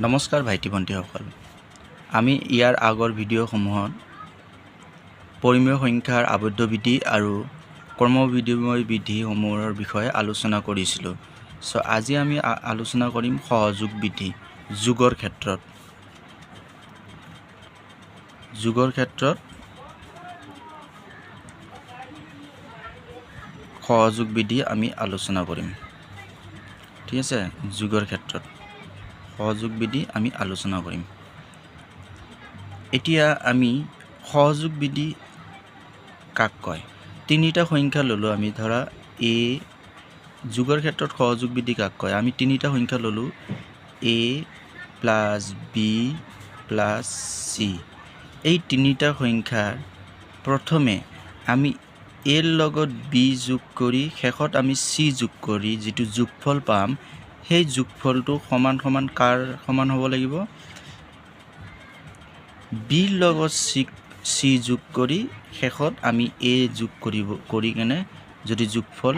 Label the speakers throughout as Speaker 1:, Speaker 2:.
Speaker 1: নমস্কাৰ ভাইটি ভণ্টিসকল, আমি ইয়াৰ আগৰ ভিডিঅ'সমূহত পৰিমেয় সংখ্যাৰ আবদ্ধ বিধি আৰু ক্ৰমবিধিময় বিধিসমূহৰ বিষয়ে আলোচনা কৰিছিলোঁ। চ' আজি আমি আলোচনা কৰিম সহযোগ বিধি যোগৰ ক্ষেত্ৰত। যোগৰ ক্ষেত্ৰত সহযোগ বিধি আমি আলোচনা কৰিম, ঠিক আছে? যোগৰ ক্ষেত্ৰত সহযোগ বিধি আমি আলোচনা কৰিম। এতিয়া আমি সহযোগ বিধি কাক কয়? তিনিটা সংখ্যা ল'লোঁ আমি, ধৰা এ, যোগৰ ক্ষেত্ৰত সহযোগ বিধি কাক কয়? আমি তিনিটা সংখ্যা ল'লোঁ, A plus B plus C। এই তিনিটা সংখ্যাৰ প্ৰথমে আমি এৰ লগত বি যোগ কৰি শেষত আমি চি যোগ কৰি যিটো যোগফল পাম, সেই যোগফলটো সমান সমান কাৰ সমান হ'ব লাগিব? বিৰ লগত চি যোগ কৰি শেষত আমি এ যোগ কৰি কেনে যদি যোগফল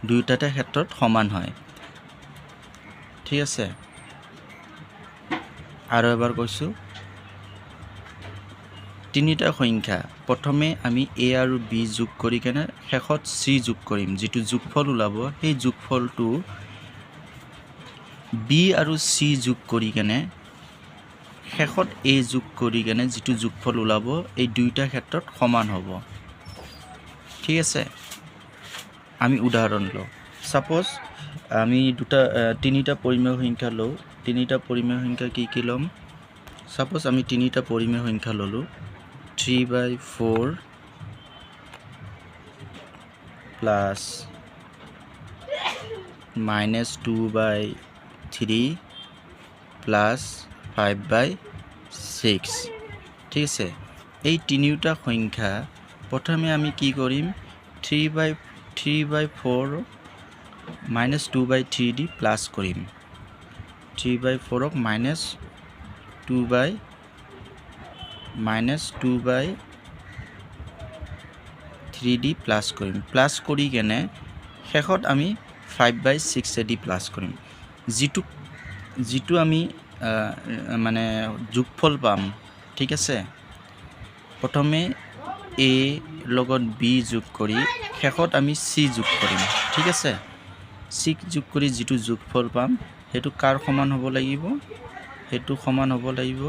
Speaker 1: দুয়োটাতে ক্ষেত্ৰত সমান হয়, ঠিক আছে? আৰু এবাৰ কৈছোঁ, তিনিটা সংখ্যা প্ৰথমে আমি এ আৰু বি যোগ কৰি কেনে শেষত চি যোগ কৰিম। যিটো যোগফল ওলাব, সেই যোগফলটো বি আৰু চি যোগ কৰি কেনে শেষত এ যোগ কৰি কেনে যিটো যোগফল ওলাব, এই দুয়োটা ক্ষেত্ৰত সমান হ'ব, ঠিক আছে? আমি উদাহৰণ লওঁ। ছাপ'জ আমি দুটা তিনিটা পৰিমেয় সংখ্যা লওঁ। তিনিটা পৰিমেয় সংখ্যা কি কি ল'ম? ছাপ'জ আমি তিনিটা পৰিমেয় সংখ্যা ল'লোঁ, 3 by 4 plus minus 2 by 3 plus 5 by 6, ঠিক আছে? এই তিনিওটা সংখ্যা প্ৰথমে আমি কি কৰিম? 3 by 4 minus 2 by 3 the plus Karim. Three by ফ'ৰক minus 2 by 3 the plus Karim. Plus কৰি কেনে শেষত আমি ফাইভ বাই ছিক্সেদি প্লাছ কৰিম। যিটো আমি মানে যোগফল পাম, ঠিক আছে? প্ৰথমে এ লগত বি যোগ কৰি শেষত আমি চি যোগ কৰিম, ঠিক আছে? চি যোগ কৰি যিটো যোগফল পাম, সেইটো কাৰ সমান হ'ব লাগিব? সেইটো সমান হ'ব লাগিব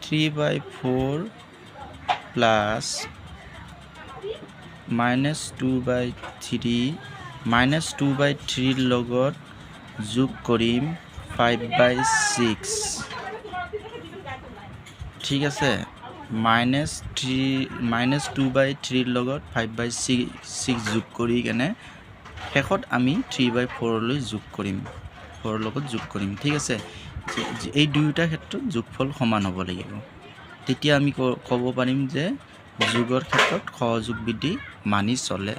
Speaker 1: 3 by 4 plus minus 2 by 3, minus 2 by থ্ৰীৰ লগত যোগ কৰিম ফাইভ বাই ছিক্স, ঠিক আছে? minus 2 by থ্ৰীৰ লগত ফাইভ বাই ছিক্স যোগ কৰি কেনে শেষত আমি থ্ৰী বাই ফ'ৰলৈ যোগ কৰিম, ফ'ৰৰ লগত যোগ কৰিম, ঠিক আছে? এই দুয়োটা ক্ষেত্ৰত যোগফল সমান হ'ব লাগিব। তেতিয়া আমি ক'ব পাৰিম যে যোগৰ ক্ষেত্ৰত সহযোগ বিধি মানি চলে,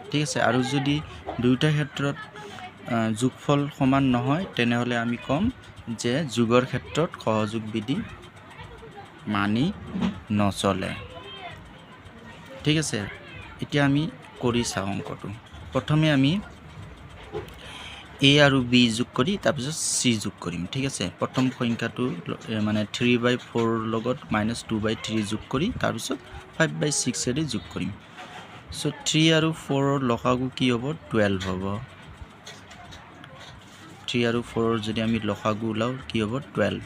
Speaker 1: ঠিক আছে? আৰু যদি দুয়োটা ক্ষেত্ৰত যোগফল সমান নহয়, তেনেহ'লে আমি ক'ম যে যোগৰ ক্ষেত্ৰত সহযোগ বিধি মানি নচলে, ঠিক আছে? এতিয়া আমি কৰি চাওঁ অংকটো। প্ৰথমে আমি এ আৰু বি যোগ কৰি তাৰপিছত চি যোগ কৰিম, ঠিক আছে? প্ৰথম সংখ্যাটো মানে থ্ৰী বাই ফ'ৰৰ লগত মাইনাছ 2 বাই 3 যোগ কৰি তাৰপিছত ফাইভ বাই ছিক্সেদি যোগ কৰিম। চ' থ্ৰী আৰু ফ'ৰৰ লসাগু কি হ'ব? 12 হ'ব। থ্ৰী আৰু ফ'ৰৰ যদি আমি লসাগু ওলাওঁ, কি হ'ব? 12।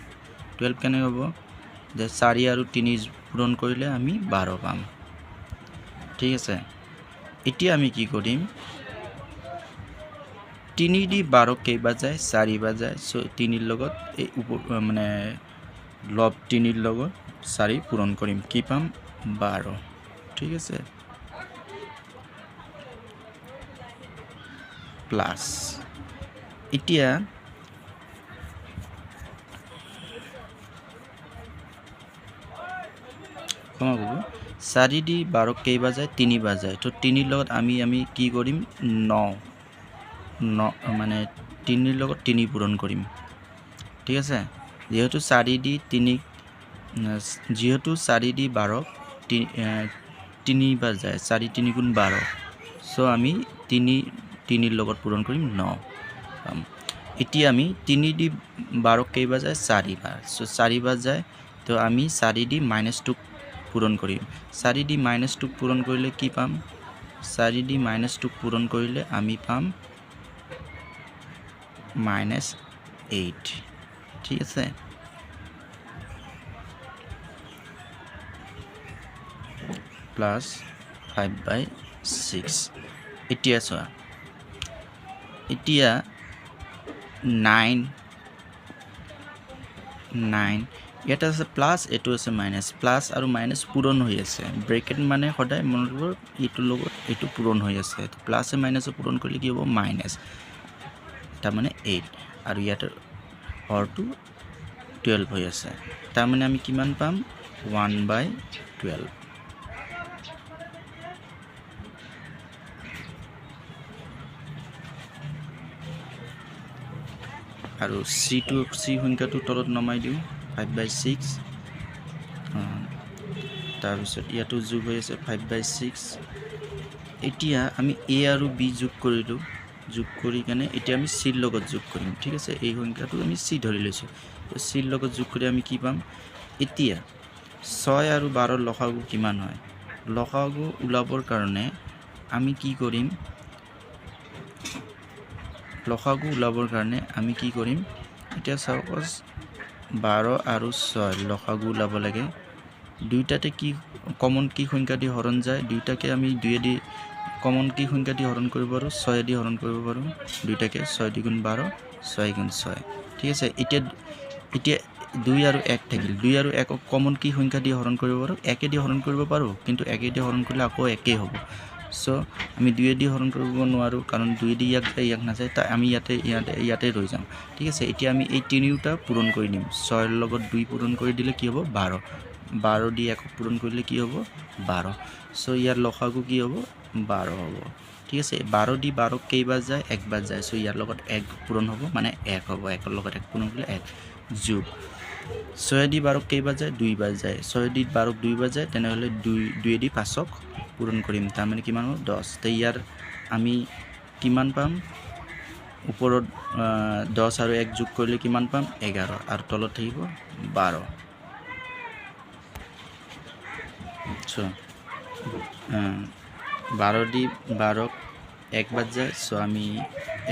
Speaker 1: 12 কেনেকৈ হ'ব যে চাৰি আৰু তিনি পূৰণ কৰিলে আমি 12 পাম, ঠিক আছে? এতিয়া আমি কি কৰিম? তিনি দি 12ক কেইবাৰ যায়? চাৰিবাৰ যায়। চ' তিনিৰ লগত এই ওপৰ মানে লব তিনিৰ লগত চাৰি পূৰণ কৰিম, কি পাম? 12, ঠিক আছে? প্লাছ এতিয়া ক্ষমা কৰিব, চাৰি দি 12ক কেইবাৰ যায়? তিনিবাৰ যায়। তো তিনিৰ লগত আমি কি কৰিম? ন ন মানে তিনিৰ লগত তিনি পূৰণ কৰিম, ঠিক আছে? যিহেতু চাৰি দি 12ক তিনিবাৰ যায়, চাৰি তিনি গুণ 12। চ' আমি তিনি তিনিৰ লগত পূৰণ কৰিম, ন পাম। এতিয়া আমি 3 দি 12 কেইবাৰ যায়? চাৰিবাৰ। চ' চাৰিবাৰ যায়, তো আমি 4 দি মাইনাছ 2 পূৰণ কৰিম। 4 দি মাইনাছ 2 পূৰণ কৰিলে কি পাম? 4 দি মাইনাছ 2 পূৰণ কৰিলে আমি পাম মাইনাছ 8। ঠিক আছে, প্লাছ 5/6। এতিয়া চোৱা, এতিয়া 9 9 ইয়াত আছে প্লাছ, এইটো আছে মাইনাছ। প্লাছ আৰু মাইনাছ পূৰণ হৈ আছে। ব্ৰেকেট মানে সদায় মনত ৰাখিব এইটোৰ লগত এইটো পূৰণ হৈ আছে। প্লাছে মাইনাছে পূৰণ কৰিলে কি হ'ব? মাইনাছ, তাৰমানে 8, আৰু ইয়াত হৰটো 12 হৈ আছে। তাৰমানে আমি কিমান পাম? 1/12। আৰু চিটো, চি সংখ্যাটো তলত নমাই দিওঁ, 5/6। তাৰপিছত ইয়াতো যোগ হৈ আছে 5/6। এতিয়া আমি এ আৰু বি যোগ কৰিলোঁ, যোগ কৰি কেনে এতিয়া আমি চিৰ লগত যোগ কৰিম। ঠিক আছে, এই সংখ্যাটো আমি চি ধৰি লৈছোঁ। চিৰ লগত যোগ কৰি আমি কি পাম? এতিয়া 6 আৰু 12 লসাগু কিমান হয়? লসাগু ওলাবৰ কাৰণে আমি কি কৰিম? লসাগু ওলাবৰ কাৰণে আমি কি কৰিম? এতিয়া চাপ'জ 12 আৰু 6 লসাগু ওলাব লাগে। দুইটাতে কি কমন কি সংখ্যা দি হৰণ যায়? দুইটাকে আমি দুয়েদি কমন কি সংখ্যা দি হৰণ কৰিব পাৰোঁ? 6 দি হৰণ কৰিব পাৰোঁ দুইটাকে। 6 2 গুণ 12, 6 গুণ 6। ঠিক আছে, এতিয়া এতিয়া 2 আৰু 1 থাকিল। 2 আৰু 1ক কমন কি সংখ্যা দি হৰণ কৰিব পাৰোঁ? একেদি হৰণ কৰিব পাৰোঁ, কিন্তু একেদি হৰণ কৰিলে আকৌ একেই হ'ব। চ' আমি 2 দি হৰণ কৰিব নোৱাৰোঁ, কাৰণ 2 দি ইয়াক যায়, ইয়াক নাযায়। তা আমি ইয়াতে ইয়াতে ইয়াতে ৰৈ যাম। ঠিক আছে, এতিয়া আমি এই তিনিওটা পূৰণ কৰি দিম। 6ৰ লগত 2 পূৰণ কৰি দিলে কি হ'ব? 12। 12 দি 1 পূৰণ কৰিলে কি হ'ব? 12। চ' ইয়াৰ লসাগু কি হ'ব? 12 হ'ব। ঠিক আছে, 12 দি 12 কেইবাৰ যায়? একবাৰ যায়। চ' ইয়াৰ লগত 1 পূৰণ হ'ব, মানে 1 হ'ব। 1ৰ লগত 1 পূৰণ কৰিলে 1। যোগ 6 দি 12 কেইবাৰ যায়? দুইবাৰ যায়। 6 দি 12 দুইবাৰ যায়, তেনেহ'লে 2 দি 5ক পূৰণ কৰিম, তাৰমানে কিমান হ'ব? 10। তে ইয়াৰ আমি কিমান পাম? ওপৰত 10 আৰু 1 যোগ কৰিলে কিমান পাম? 11, আৰু তলত থাকিব 12। চ' 12 দি 12ক একবাৰ যায়, চ' আমি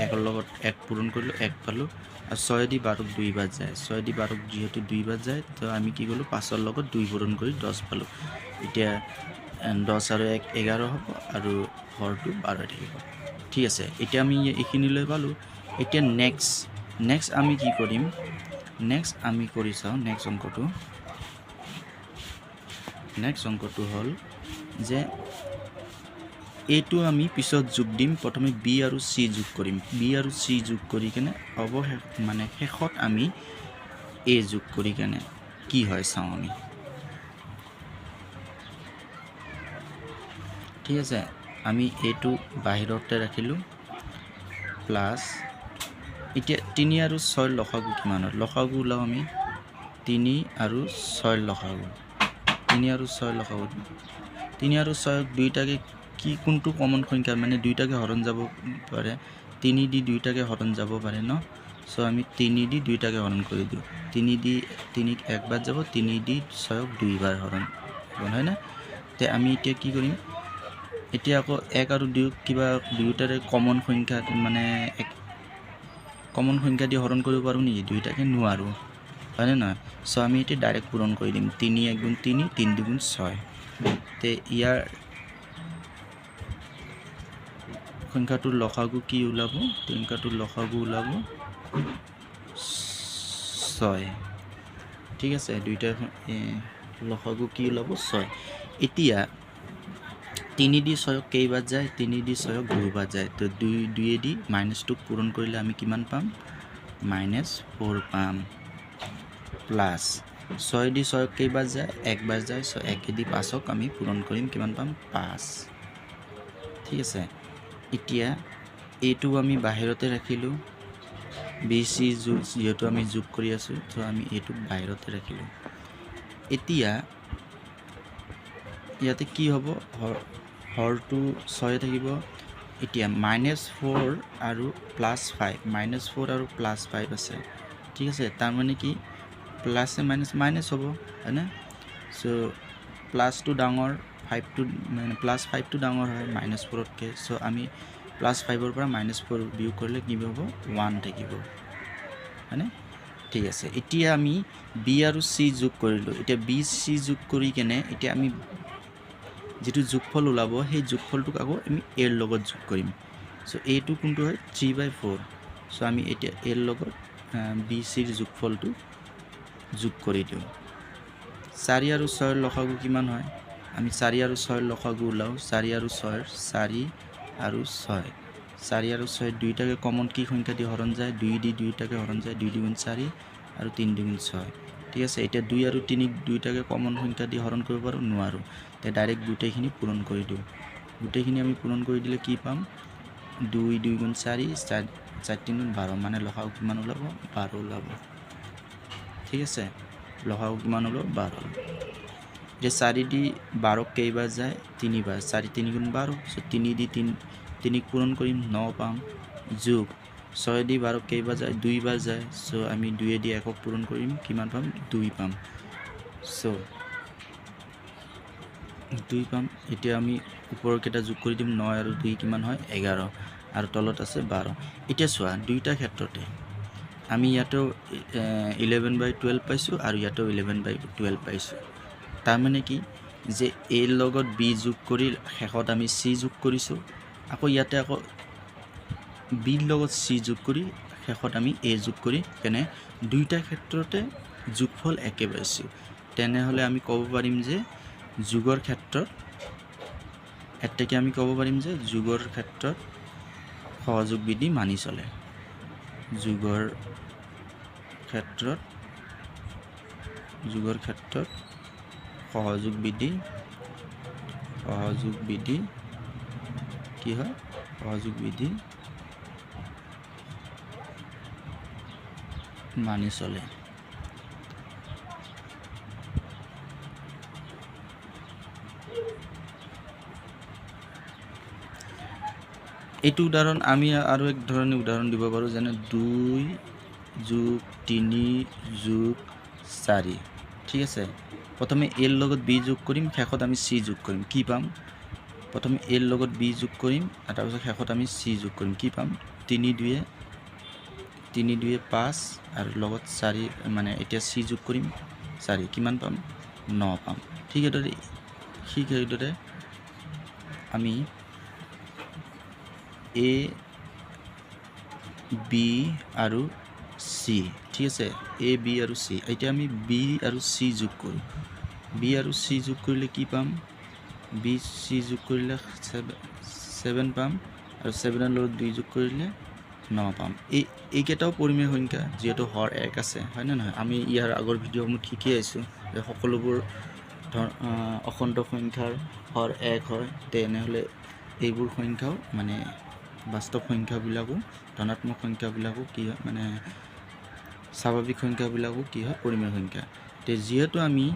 Speaker 1: 1ৰ লগত 1 পূৰণ কৰিলোঁ, 1 পালোঁ। আৰু 6 দি 12ক দুইবাৰ যায়, 6 দি 12ক যিহেতু দুইবাৰ যায়, তো আমি কি কৰিলোঁ? 5ৰ লগত 2 পূৰণ কৰি 10 পালোঁ। এতিয়া 10 আৰু 1 11 হ'ব, আৰু হৰটো 12 থাকিব। ঠিক আছে, এতিয়া আমি এইখিনিলৈ পালোঁ। এতিয়া নেক্সট আমি কি কৰিম? নেক্সট আমি কৰি চাওঁ নেক্সট অংকটো। নেক্সট অংকটো হ'ল যে এইটো আমি পিছত যোগ দিম। প্ৰথমে বি আৰু চি যোগ কৰিম। বি আৰু চি যোগ কৰি কেনে অৱশেষ মানে শেষত আমি এ যোগ কৰি কেনে কি হয় চাওঁ আমি। ঠিক আছে, আমি এইটো বাহিৰতে ৰাখিলোঁ, প্লাছ এতিয়া 3 আৰু 6 লসাগু কিমান হয়? লসাগু ওলাওঁ আমি। 3 আৰু 6 লসাগু, 3 আৰু 6 লসাগু, 3 আৰু 6 দুইটাকে কি কোনটো কমন সংখ্যা, মানে দুইটাকে হৰণ যাব পাৰে? 3 দি দুইটাকে হৰণ যাব পাৰে ন? চ' আমি 3 দি দুইটাকে হৰণ কৰি দিওঁ। 3 দি 3ক একবাৰ যাব, 3 দি 6ক দুইবাৰ হৰণ হ'ব, হয়নে? তে আমি এতিয়া কি কৰিম? এতিয়া আকৌ 1 আৰু 2 কিবা দুয়োটাৰে কমন সংখ্যা, মানে এক কমন সংখ্যা দি হৰণ কৰিব পাৰোঁ নেকি দুয়োটাকে? নোৱাৰোঁ, হয়নে নহয়? চ' আমি এতিয়া ডাইৰেক্ট পূৰণ কৰি দিম। 3 1 গুণ 3, 3 2 গুণ 6। তে ইয়াৰ সংখ্যাটোৰ লসাগু কি ওলাব? সংখ্যাটোৰ লসাগু ওলাব 6। ঠিক আছে, দুইটা লসাগু কি ওলাব? 6। এতিয়া 3 দি 6ক কেইবাৰ যায়? 3 দি 6ক দুবাৰ যায়। তো 2 দি মাইনাছ 2ক পূৰণ কৰিলে আমি কিমান পাম? মাইনাছ 4 পাম। প্লাছ 6 দি 6ক কেইবাৰ যায়? একবাৰ যায়। চ' একেদি 5ক আমি পূৰণ কৰিম, কিমান পাম? 5। ঠিক আছে, এতিয়া এইটো আমি বাহিৰতে ৰাখিলোঁ। বি চি যোগ যিহেতু আমি যোগ কৰি আছোঁ, ত' আমি এইটো বাহিৰতে ৰাখিলোঁ। এতিয়া ইয়াতে কি হ'ব? হৰটো 6 থাকিব। এতিয়া মাইনাছ ফ'ৰ আৰু প্লাছ ফাইভ, মাইনাছ ফ'ৰ আৰু প্লাছ ফাইভ আছে, ঠিক আছে। তাৰমানে কি প্লাছে মাইনাছ মাইনাছ হ'ব, হয়নে? চ' প্লাছটো ডাঙৰ, ফাইভটো মানে প্লাছ ফাইভটো ডাঙৰ হয় মাইনাছ ফ'ৰতকৈ। চ' আমি প্লাছ ফাইভৰ পৰা মাইনাছ ফ'ৰ বিয়োগ কৰিলে কি হ'ব, ওৱান থাকিব, হয়নে? ঠিক আছে। এতিয়া আমি বি আৰু চি যোগ কৰিলোঁ। এতিয়া বি চি যোগ কৰি কেনে এতিয়া আমি যিটো যোগফল ওলাব সেই যোগফলটোক আকৌ আমি এৰ লগত যোগ কৰিম। চ' এইটো কোনটো হয়, 3/4। চ' আমি এতিয়া এৰ লগত বি চিৰ যোগফলটো যোগ কৰি দিওঁ। 4 আৰু 6ৰ লসাগু কিমান হয়, আমি 4 আৰু 6ৰ লসাগু ওলাওঁ। 4 আৰু 6ৰ, 4 আৰু 6, 4 আৰু 6 দুয়োটাকে কমন কি সংখ্যা দি হৰণ যায়, 2 দি দুয়োটাকে হৰণ যায়, 2 দুগুণ 4 আৰু 3 দুগুণ 6, ঠিক আছে। এতিয়া 2 আৰু 3 দুয়োটাকে কমন সংখ্যা দি হৰণ কৰিব পাৰোঁ, নোৱাৰোঁ। এতিয়া ডাইৰেক্ট গোটেইখিনি পূৰণ কৰি দিওঁ। গোটেইখিনি আমি পূৰণ কৰি দিলে কি পাম, 2 2 গুণ 4, 4 4 3 গুণ 12, মানে লসাগু কিমান ওলাব, 12 ওলাব, ঠিক আছে। লসাগু কিমান ওলাব, 12। এতিয়া 4 দি 12 কেইবাৰ যায়, তিনিবাৰ, 4 3 গুণ 12। চ' 3 দি 3 পূৰণ কৰিম, 9 পাম, যোগ 6 দি 12 কেইবাৰ যায়, দুইবাৰ যায়। চ' আমি 2 দি 1 পূৰণ কৰিম, কিমান পাম, 2 পাম। চ' 2 পাম। এতিয়া আমি ওপৰকেইটা যোগ কৰি দিম, 9 আৰু 2 কিমান হয়, 11, আৰু তলত আছে 12। এতিয়া চোৱা দুয়োটা ক্ষেত্ৰতে আমি ইয়াতেও 11/12 পাইছোঁ আৰু ইয়াতেও 11/12 পাইছোঁ। তাৰমানে কি যে এৰ লগত বি যোগ কৰি শেষত আমি চি যোগ কৰিছোঁ, আকৌ ইয়াতে আকৌ বিৰ লগত চি যোগ কৰি শেষত আমি এ যোগ কৰি কেনে দুয়োটা ক্ষেত্ৰতে যোগফল একে পাইছোঁ। তেনেহ'লে আমি ক'ব পাৰিম যে যোগৰ ক্ষেত্ৰত, এতেকে আমি ক'ব পাৰিম যে যোগৰ ক্ষেত্ৰত সহযোগ বিধি মানি চলে। যোগৰ ক্ষেত্ৰত, যোগৰ ক্ষেত্ৰত সহযোগ বিধি, সহযোগ বিধি কি হয়, সহযোগ বিধি মানি চলে। এইটো উদাহৰণ আমি আৰু এক ধৰণে উদাহৰণ দিব পাৰোঁ, যেনে 2 যোগ 3 যোগ 4, ঠিক আছে। প্ৰথমে এৰ লগত বি যোগ কৰিম, শেষত আমি চি যোগ কৰিম, কি পাম? প্ৰথমে এৰ লগত বি যোগ কৰিম আৰু তাৰপিছত শেষত আমি চি যোগ কৰিম, কি পাম? 3 দুয়ে, 3 দুয়ে 5 আৰু লগত 4, মানে এতিয়া চি যোগ কৰিম 4, কিমান পাম? 9 পাম। ঠিক সেইদৰে আমি এ বি আৰু চি, ঠিক আছে, এ বি আৰু চি। এতিয়া আমি বি আৰু চি যোগ কৰোঁ। বি আৰু চি যোগ কৰিলে কি পাম? বি চি যোগ কৰিলে 7 পাম আৰু 7ৰ লগত 2 যোগ কৰিলে 9 পাম। এইকেইটাও পৰিমেয় সংখ্যা, যিহেতু হৰ 1 আছে, হয়নে নহয়? আমি ইয়াৰ আগৰ ভিডিঅ'সমূহ শিকি আহিছোঁ যে সকলোবোৰ অখণ্ড সংখ্যাৰ হৰ 1 হয়। তেনেহ'লে এইবোৰ সংখ্যাও মানে বাস্তৱ সংখ্যাবিলাকো, ধনাত্মক সংখ্যাবিলাকো কি হয়, মানে স্বাভাৱিক সংখ্যাবিলাকো কি হয়, পৰিমেয় সংখ্যা। তে যিহেতু আমি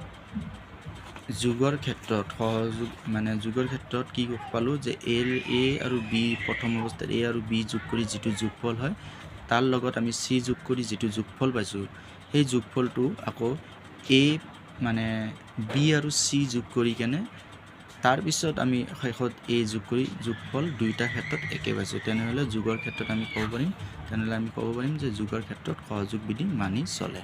Speaker 1: যোগৰ ক্ষেত্ৰত সহযোগ মানে যোগৰ ক্ষেত্ৰত কি পালোঁ যে এ আৰু বি প্ৰথম অৱস্থাত এ আৰু বি যোগ কৰি যিটো যোগফল হয় তাৰ লগত আমি চি যোগ কৰি যিটো যোগফল পাইছোঁ সেই যোগফলটো আকৌ এ মানে বি আৰু চি যোগ কৰি কেনে তাৰপিছত আমি শেষত এ যোগ কৰি যোগফল দুয়োটা ক্ষেত্ৰত একে পাইছোঁ। তেনেহ'লে যোগৰ ক্ষেত্ৰত আমি ক'ব পাৰিম, তেনেহ'লে আমি ক'ব পাৰিম যে যোগৰ ক্ষেত্ৰত সহযোগ বিধি মানি চলে।